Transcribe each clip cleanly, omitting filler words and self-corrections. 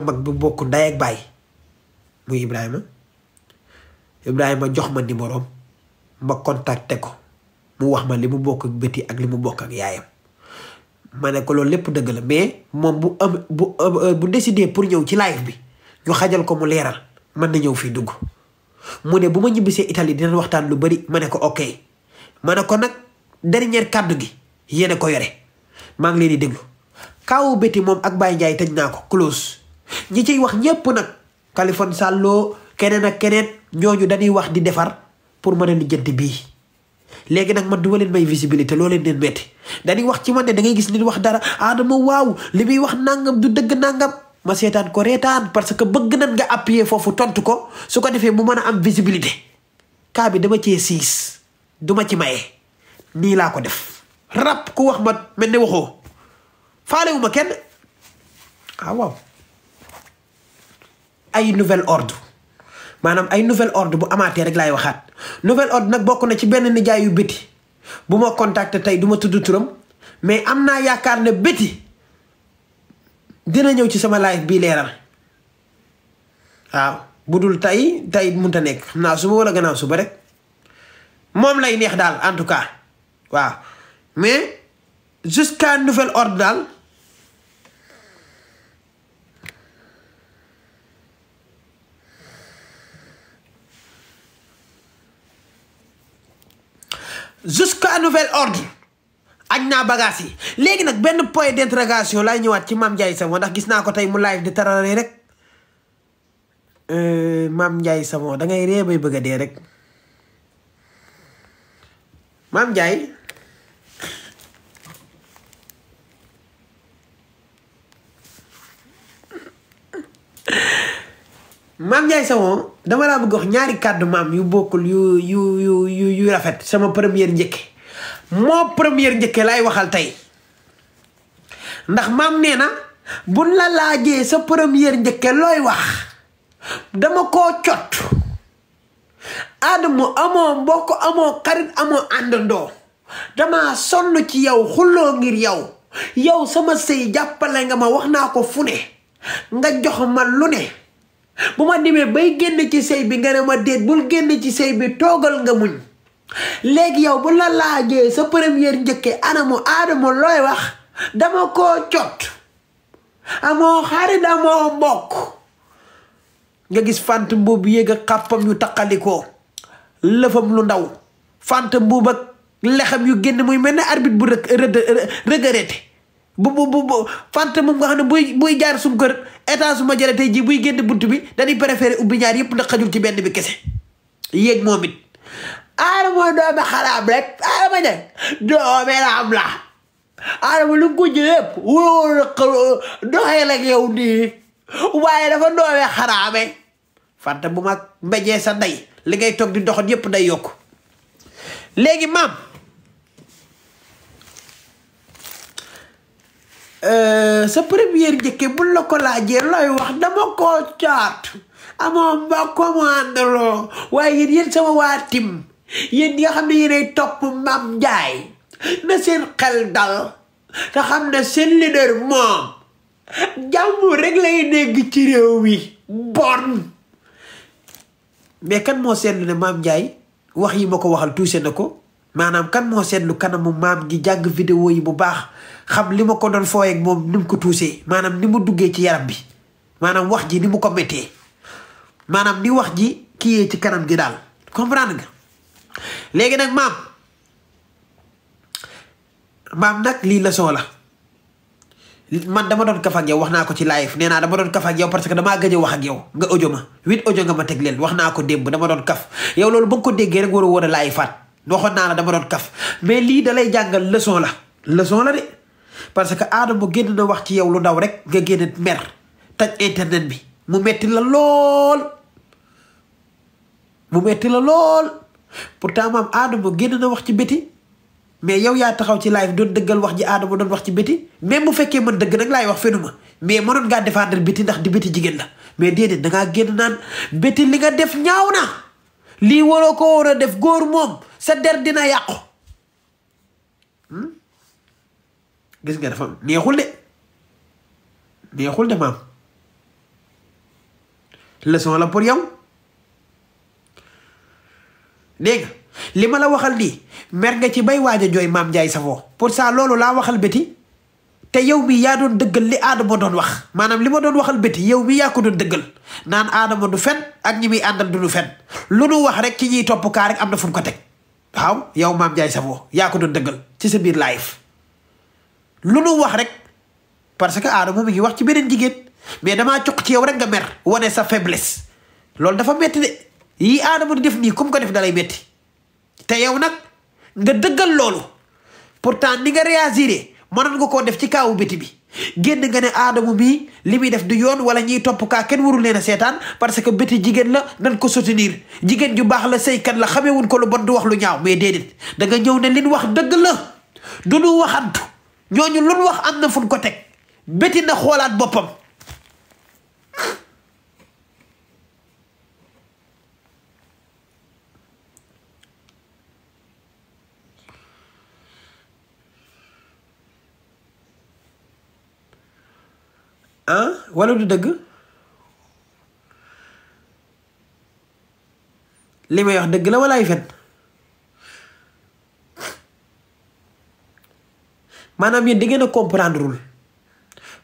mag bu bokk ndey ak baay muy Ibrahima jox ma numéro ma contacté ko mu wax ma li mu bokk ak Betty ak li mu bokk ak yaayam ma ne ko loolu lépp dëgg la mais moom bu décidé pour ñëw ci live bi ñu xajal ko mu leeral mën na ñëw fii dugg mu ne bu ma ñibbisee Italie dinañ waxtaan lu bari ma ne ko ok ma ne ko nag dernier kàddu gi yéen a ko yore maa ngi leen di déglu kaawu Betty moom ak Baye Ndiaye tëj naa ko close ñi ciy wax ñépp nag Kaliphone Sàllo keneen ak keneen ñooñu dañuy wax di defar pour mën a lijjanti bii léegi nag man duma leen may visibilité loo leen metti dañuy wax ci man ne da ngay gis nit wax dara Adama waaw li muy wax nangam du dëgg nangam ma seetaan ko reetaan parce que bëgg nañ nga appuyer foofu tontu ko su ko defee mu mën a am visibilité cas bi dama cee siis duma ci maye nii laa ko def rap ku wax ma mel ne waxoo faalewuma kenn waaw ay nouvel ordre maanaam ay nouvel ordre bu amaatee rek laay waxaat nouvel ordre nag bokk na ci benn nijaay yu Betty bu ma contacté tey du ma tudd turam mais am naa yaakaar ne Betty dina ñëw ci sama live bii leeral waaw bu dul tey mënta nekk xam naa suba wala gannaaw suba rek moom lay neex daal en tout cas waaw mais jusqu'à nouvel ordre daal jusqu'à nouvel ordre añ naa bagage yi léegi nag benn point d'interrogation laay ñëwaat ci Mame Ndiaye Savon ndax gis naa ko tey mu live di tarare rek Mame Ndiaye Savon da ngay ree bay bëgg a dee rek Mame Ndiaye Savon dama laa bëgg wax ñaari kàddu maam yu bokkul yu rafet sama première njëkke moo première njëkke lay waxal tey ndax maam nee na buñ la laajee sa première njëkke looy wax dama koo cot Adama amoo mbokk amoo xarit amoo àndandoo dama sonn ci yow xulloo ngir yow sama sëy jàppale nga ma wax naa ko fu ne nga jox ma lu ne bu ma demee bay génn ci sëy bi nga ne ma déet bul génn ci sëy bi toogal nga muñ léegi yow bu la laajee sa première njëkke Adama looy wax dama koo cot amoo xarit amoo mbokk nga gis fant mbuub yéeg a xàppam yu taqalikoo lëfam lu ndaw fant mbuub ak lexam yu génn muy mel ne arbitre bu regretté bu fant moom nga xam ne buy jaar suñu kër état su ma jëlee tey jii buy génn bunt bi dañuy préféré ubbi ñaar yëpp ndax xajul ci benn bi kese yéeg moom it Adama doome xaraam rek Adama ne doome raam la Adama lu ko jëpp wóor doxee la yow nii waaye dafa doome xaraame fanta bu mag mbéjee sa ndey li ngay toog di doxat yëpp day yokku léegi maam sa première njëkke bu la ko laajee looy wax dama koo caat amoo mbokk mu àndaloo waaye yéen sama waa tim yéen nga xam ne yéenay topp Mame Ndiaye na seen xel dal te xam ne seen leader moom jàmm rek lay dégg ci réew mi bon mais kan moo seetlu ne Mame Ndiaye wax yi ma ko waxal tuuse na ko maanaam kan moo seetlu kanamu maam gi jàng vidéo yi bu baax xam li ma ko doon fooy ak moom ni mu ko tuusee maanaam ni mu duggee ci yaram bi maanaam wax ji ni mu ko méttee maanaam ni wax ji kiyee ci kanam gi daal comprendre nga léegi nag maam nag lii leçon la man dama doon kaf ak yow wax naa ko ci live nee naa dama doon kaf ak yow parce que damaa gëj a wax ak yow nga audio ma 8 audio nga ma teg leen wax naa ko démb dama doon kaf yow loolu ba nga ko déggee rek war a live faat waxoon naa la dama doon kaf mais lii da lay jàngal leçon la de parce que Adama génn na wax ci yow lu ndaw rek nga génn mer taj internet bi mu metti la lool pourtant maam Adama génn na wax ci Betty mais yow yaa taxaw ci live doon dëggal wax ji Adama doon wax ci Betty même bu fekkee man dëgg nag laay wax fenuma mais mënoon ngaa défendre Betty ndax di Betty jigéen la mais déedéet dangaa génn naan Betty li nga def ñaaw na lii waroo ko war a def góor moom sa der dina yàqu gis nga dafa neexul de maam leçon la pour yow dégg nga li ma la waxal nii mer nga ci bay waaj a jooy Mame Ndiaye Savon pour ça loolu laa waxal Betty te yow mi yaa doon dëggal li Adama doon wax maanaam li ma doon waxal Betty yow mi yaa ko doon dëggal naan Adama du fen ak ñi muy àndal du fen lu nu wax rek ci ñiy topp kaa rek am na fu mu ko teg waaw yow Mame Ndiaye Savon yaa ko doon dëggal ci sa biir live lu nu wax rek parce que Adama mi ngi wax ci beneen jigéen mais damaa cuq ci yow rek nga mer wane sa faiblesse loolu dafa metti de yii Adama di def nii comme ko def dalay metti te yow nag nga dëggal loolu pourtant ni nga réagir mënoon nga koo def ci kaawu Betty bi génn nga ne Adama bii li muy def du yoon wala ñiy topp kaa kenn warul leen a seetaan parce que Betty jigéen la nan ko soutenir jigéen ju baax la sëykat la xamewuñ ko lu bon du wax lu ñaaw mais déedéet da nga ñëw ne liñ wax dëgg la du nu waxantu ñooñu luñ wax am na fuñ ko teg Betty na xoolaat boppam wala du dëgg li may wax dëgg la wala ay fen maanaam yéen di ngeen a comprendreul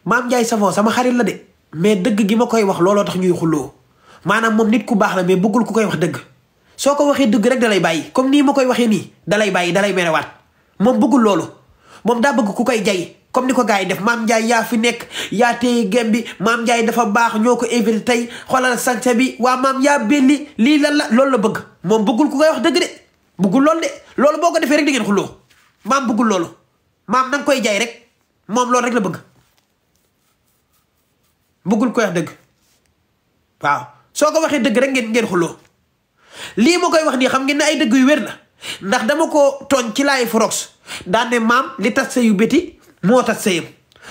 Mame Ndiaye Savon sama xarit la de mais dëgg gi ma koy wax looloo tax ñuy xulloo maanaam moom nit ku baax la mais bëggul ku koy wax dëgg soo ko waxee dëgg rek dalay bàyyi comme nii ma koy waxee nii dalay bàyyi dalay merewaat moom bëggul loolu moom daa bëgg ku koy jay comme ni ko gars yi def Mame Ndiaye yaa fi nekk yaa téye gem bi Mame Ndiaye dafa baax ñoo ko invité tey xoolal sañse bi waa maam yaa belli lii lan la loolu la bëgg moom bëggul ku koy wax dëgg de bëggul loolu de loolu boo ko defee rek di ngeen xulloo maam bëggul loolu maam nanga koy jaay rek moom loolu rek la bëgg bëggul koy wax dëgg waaw soo ko waxee dëgg rek ngeen xulloo lii ma koy wax nii xam ngeen ne ay dëgg yu wér la ndax dama ko tooñ ci laay forox daan ne maam li tas sëyu Betty moo tax sëyam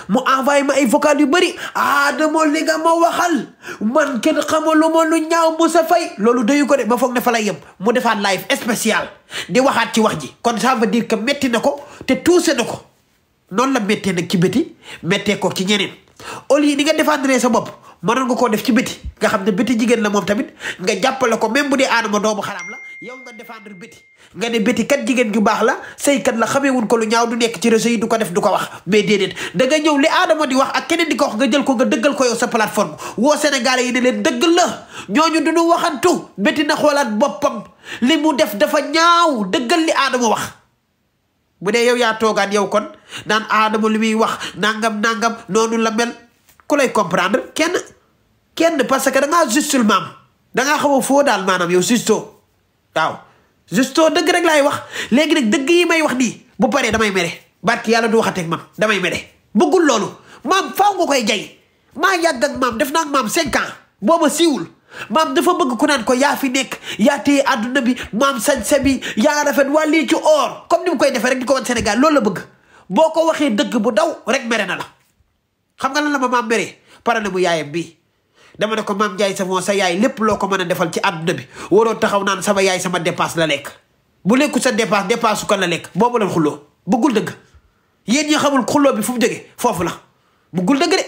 mu envoyé ma ay vocal yu bëri Adama li nga ma waxal man kenn xamaluma lu ñaaw mu sa fay loolu doyu ko de ma foog ne fa lay yem mu defaat live spécial di waxaat ci wax ji kon ça veut dire que métti na ko te tuuse na ko noonu la méttee nag ci Betty méttee ko ci ñeneen au lieu ni nga défendre sa bopp mënoon nga koo def ci Betty nga xam ne Betty jigéen la moom tamit nga jàppale ko même bu dee Adama doomu xaraam la yow nga défendre Betty nga ne Betty kat jigéen ju baax la sëykat la xameewuñ ko lu ñaaw du nekk ci réseau yi du ko def du ko wax mais déedéet da nga ñëw li Adama di wax ak keneen di ko wax nga jël ko nga dëggal ko yow sa plateforme woo Sénégalais yi ne leen dëgg la ñooñu duñu waxantu Betty na xoolaat boppam li mu def dafa ñaaw dëggal li Adama wax bu dee yow yaa toogaat yow kon naan Adama li muy wax nangam noonu la mel ku lay comprendre kenn parce que da ngaa justul maam da ngaa xaw a foo daal maanaam yow justo waaw justo dëgg rek laay wax léegi nag dëgg yi may wax nii bu paree damay mere barki yàlla du waxateeg man damay mere bëggul loolu maam faaw nga koy jay maa yàgg ak maam def naa ak maam 5 ans booba siiwul maam dafa bëgg ku naan ko yaa fi nekk yaa téye àdduna bi maam sañse bi yaa rafet waa lii ci or comme ni mu koy defee rek di ko wan Sénégal loolu la bëgg boo ko waxee dëgg bu daw rek mere na la xam nga lan la ma maam meree pare na mu yaayam bii dama ne ko Mame Ndiaye Savon sa yaay lépp loo ko mën a defal ci àdduna bi waroo taxaw naan sama yaay sama dépasse la lekk bu lekku sa dépasse su kan la lekk boobu la xulloo bëggul dëgg yéen ñi xamul xulloo bi fu mu jógee foofu la bëggul dëgg de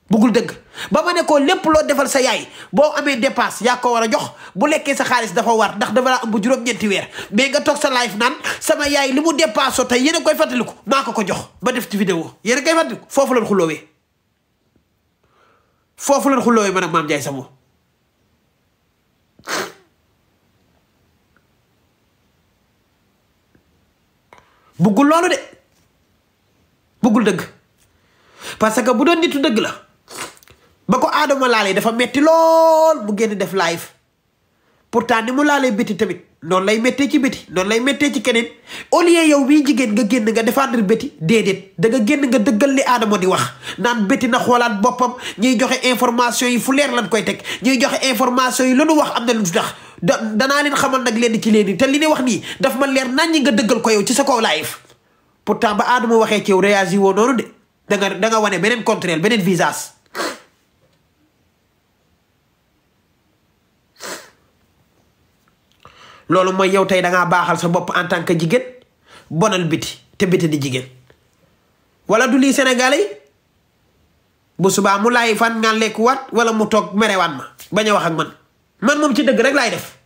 bëggul dëgg ba ma ne ko lépp loo defal sa yaay boo amee dépasse yaa ko war a jox bu lekkee sa xaalis dafa war ndax dafa laa am bu juróom-ñeenti weer mais nga toog sa live naan sama yaay li mu dépasse tey yéen a koy fàttaliku maa ko jox ba def ci vidéo yéen a koy fàttaliku foofu la xulloowee foofu la xulloowee man ak Mame Ndiaye Savon bëggul loolu de bëggul dëgg parce que bu doon nitu dëgg la ba ko Adama laalee dafa metti lool mu génn def live pourtant ni mu laalee Betty tamit noonu lay méttee ci Betty noonu lay méttee ci keneen au lieu yow bii jigéen nga génn nga défendre Betty déedéet da nga génn nga dëggal li Adama di wax naan Betty na xoolaat boppam ñuy joxe information yi fu leer lañ koy teg ñuy joxe information yi lu nu wax am na lu tax danaa leen xamal nag leen ci leen te li ne wax nii daf ma leer nañ ñi nga dëggal ko yow ci sa kaw live pourtant ba Adama waxee ci yow réagi woo noonu de da nga wane beneen contraire beneen visage loolu mooy yow tey da ngaa baaxal sa bopp en tant que jigéen bonal Betty te Betty di jigéen wala du lii Sénégalais yi bu subaa mu laay fan nga lekk waat wala mu toog merewaan ma bañ a wax ak man moom ci dëgg rek laay def.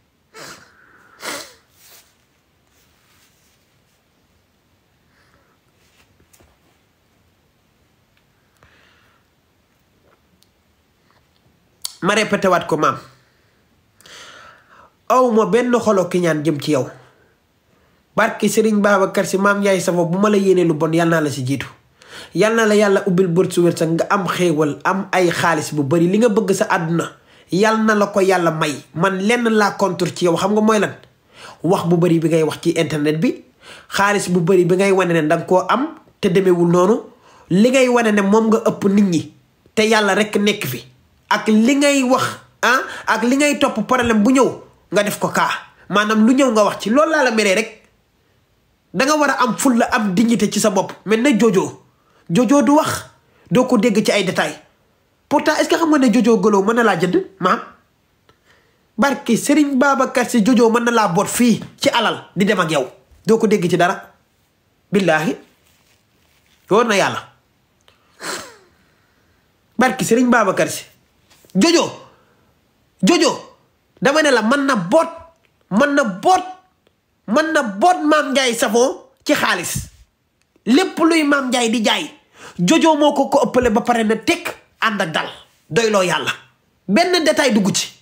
ma répété waat ko maam aw ma benn xolo ki ñaan jëm ci yow barki Serigne Babacar Si maam Ndiaye Savon bu ma la yéene lu bon yàlla naa la si jiitu yàlla na la yàlla ubbil bët su wërsëg nga am xéewal am ay xaalis bu bari li nga bëgg sa àdduna yàlla na la ko yàlla may. man lenn laa contre ci yow xam nga mooy lan wax bu bari bi ngay wax ci internet bi xaalis bu bari bi ngay wane ne danga koo am te demewul noonu li ngay wane ne moom nga ëpp nit ñi te yàlla rek nekk fi ak li ngay wax ak li ngay topp problème bu ñëw nga def ko kaa maanaam lu ñëw nga wax ci loolu laa la meree rek danga war a am fulla am dignité ci sa bopp. mais na joojoo du wax doo ko dégg ci ay détails pourtant est-ce que xam nga ne joojoo gëloo mën na laa jënd maam barki Serigne Babacar Si joojoo mën na laa boot fii ci alal di dem ak yow doo ko dégg ci dara billaahi woor na yàlla barki Serigne Babacar Si jojo dama ne la mën na boot maam Ndiaye Savon ci xaalis lépp luy maam Ndiaye di jaay jojo moo ko ëppale ba pare na tekk ànd ak dal doyloo yàlla benn détail dugg ci.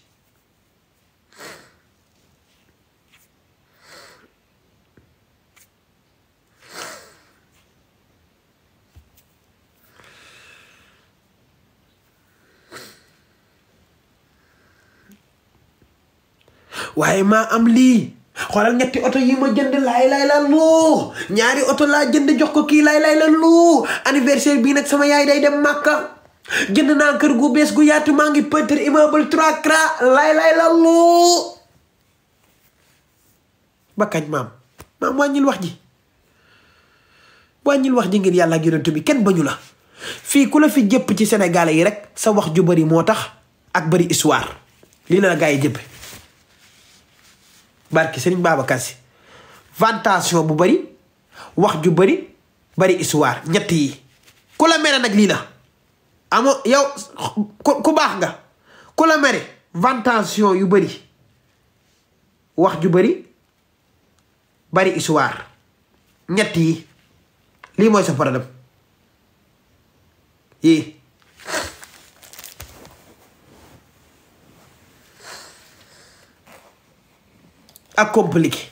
waaye maa am lii xoolal ñetti oto yi ma jënd laay la lu ñaari oto laa jënd jox ko kii laay la lu anniversaire bii nag sama yaay day dem Màkka jënd naa kër gu bees gu yaatu maa ngi peintre immeuble 3 cra laay la lu ba kañ maam wàññil wax ji ngir yàlla ak yonent bi kenn bañu la fii ku la fi jëpp ci Sénégalais yi rek sa wax ju bari moo tax ak bari histoire lii la gaa yi jëppe barki Serigne Babacar Si vantation bu bari wax ju bari histoire ñett yi ku la mere nag lii la amoo yow ku baax nga ku la mere vantation yu bari wax ju bari histoire ñett yi lii mooy sa problème yii ak compliqué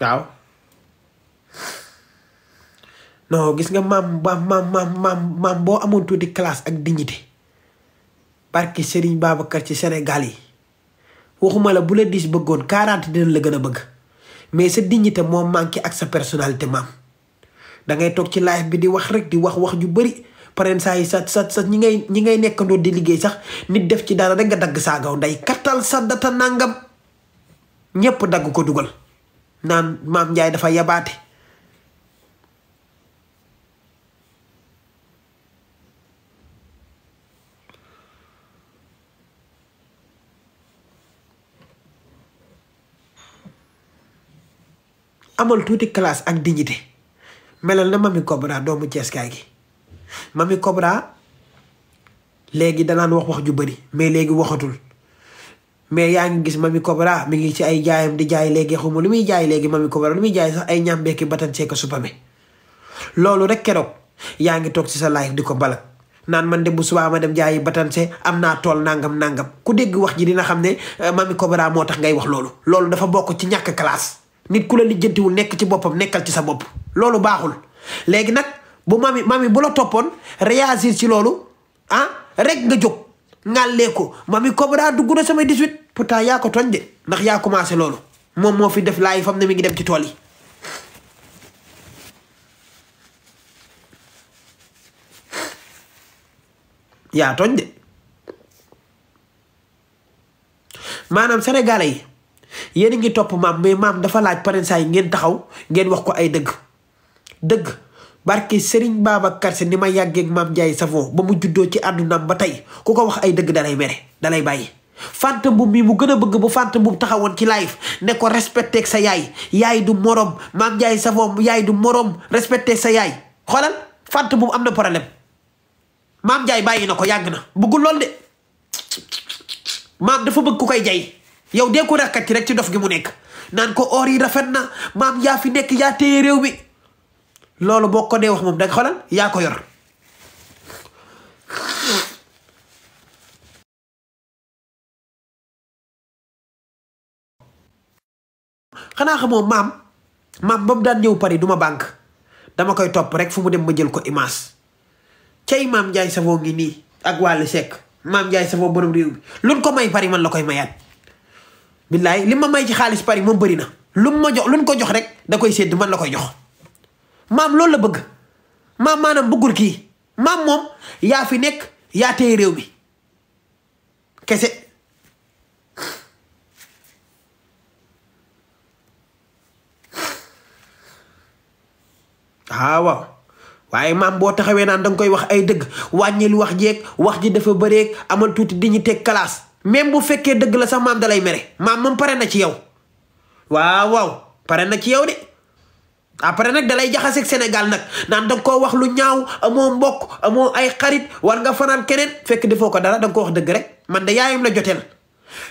waaw non gis nga maam boo amoon tuuti classe ak dignité barki Serigne Babacar ci Sénégal yi waxuma la bu la 10 bëggoon 40 dina la gën a bëgg mais sa dignité moo manqué ak sa personnalité maam dangay toog ci live bi di wax rek di wax ju bari pareen saa yi sa ñi ngay nekkandoo di liggéey sax nit def ci dara rek nga dagg saagaw nday kattal sa data nangam ñépp dagg ko dugal naan maam Ndiaye dafa yabaate amal tuuti classe ak dignité melal na Mamy Cobra doomu Ceeskaay gi Mamy Cobra léegi danaan wax ju bari mais léegi waxatul mais yaa ngi gis Mamy Cobra mi ngi ci ay jaayam di jaay léegi xawma lu muy jaay léegi Mamy Cobra lu muy jaay sax ay ñàmbeeki batan seeka supame loolu rek keroog yaa ngi toog ci sa live di ko balak naan man de bu subaa ma dem jaayi batanse am naa tool nangam ku dégg wax ji dina xam ne Mamy Cobra moo tax ngay wax loolu dafa bokk ci ñàkk classe nit ku la lijjantiwul nekk ci boppam nekkal ci sa bopp loolu baaxul léegi nag bu mami bu la toppoon réagir ci loolu rek nga jóg ngàllee ko Mamy Cobra dugg na samay 18 pourtant yaa ko tooñ de ndax yaa commencé loolu moom moo fi def laay fam ne mi ngi dem ci tool yi yaa tooñ de maanaam sénégalais yi yéen a ngi topp maam mais maam dafa laaj pareen saa yi ngeen taxaw ngeen wax ko ay dëgg barke Serigne Babacar Si ni ma yàggeeg maam Ndiaye Savon ba mu juddoo ci àddunaam ba tey ku ko wax ay dëgg dalay mere dalay bàyyi Fanta Mbuub mi mu gën a bëgg bu Fanta Mbuub taxawoon ci live ne ko respecté sa yaay du morom maam Ndiaye Savon yaay du morom respecté sa yaay xoolal Fanta Mbuub am na problème maam Njaay bàyyi na ko yàgg na bëggul lool de maam dafa bëgg ku koy jay yow dee ko rakkati rek ci dof gi mu nekk naan ko or yi rafet na maam yaa fi nekk yaa téye réew mi loolu boo ko dee wax moom da xoolal yaa ko yor xanaa xamoo maam ba mu daan ñëw Paris duma banque dama koy topp rek fu mu dem ma jël ko image cay maam Ndiaye Savon ngi nii ak Wally Seck maam Ndiaye Savon borom réew bi luñ ko may Paris man la koy mayaat billaay li ma may ci xaalis Paris moom bëri na lu ma jox luñ ko jox rek da koy sédd man la koy jox maam loolu la bëgg maam maanaam bëggul kii maam moom yaa fi nekk yaa téye réew mi kese waaw waaye maam boo taxawee naan danga koy wax ay dëgg wàññil wax jeeg wax ji dafa bëreeg amal tuuti di ñu teg classe même bu fekkee dëgg la sax maam dalay mere maam moom pare na ci yow waaw pare na ci yow de après nag dalay jaxaseeg Sénégal nag naan danga koo wax lu ñaaw amoo mbokk amoo ay xarit war nga fanaan keneen fekk defoo ko dara danga ko wax dëgg rek man de yaayam la joteel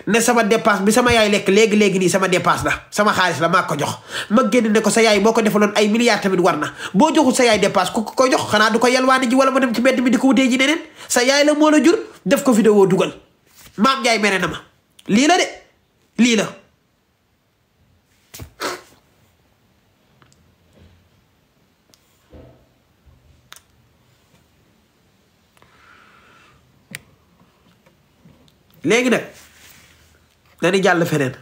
ne sama dépasse bi sama yaay lekk léegi nii sama dépasse la sama xaalis la maa ko jox ma génn ne ko sa yaay boo ko defaloon ay milliards tamit war na boo joxul sa yaay dépasse ku ko jox xanaa du ko yalwaani ji wala ma dem ci mbedd mi di ko wutee ji neneen sa yaay la moo la jur def ko vidéo dugal maam Njaay mere na ma lii la de lii la léegi nag dañuy jàll feneen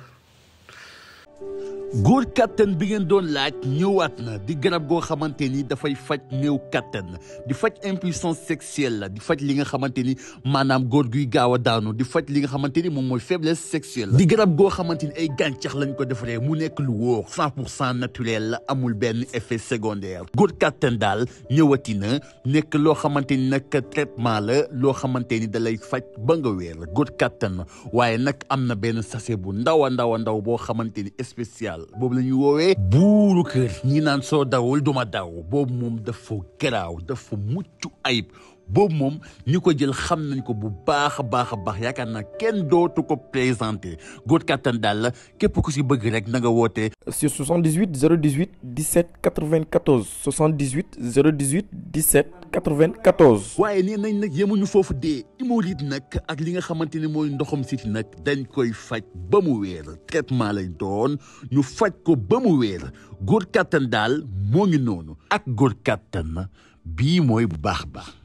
góor kattan bi ngeen doon laaj ñëwaat na di garab goo xamante ni dafay faj néew kattan di faj impuissance sexuelle la di faj li nga xamante ni maanaam góor guy gaaw a daanu di faj li nga xamante ni moom mooy faiblesse sexuelle di garab goo xamante ni ay gàncax lañ ko defaree mu nekk lu wóor 100% naturel la amul benn effet secondaire góor kattan daal ñëwati na nekk loo xamante ni nag traitement la loo xamante ni da lay faj ba nga wér góor kattan waaye nag am na benn sachet bu ndaw a ndaw boo xamante ni spécial boobu la ñuy woowee buuru kër ñi naan soo dawul duma daw boobu moom dafa garaaw dafa mucc ayib boobu moom ñi ko jël xam nañ ko bu baax a baax yaakaar naa kenn dootu ko présenté góor kattan daal la képp ku si bëgg rek na nga woote sur 78 018 17 94 78 018 17 94. waaye nee nañ nag yemuñu foofu dee hémorroïde nag ak li nga xamante ni mooy ndoxam siti nag dañ koy faj ba mu wéer traitement lay doon ñu faj ko ba mu wéer góor kattan daal moo ngi noonu ak góor kattan bii mooy bu baax.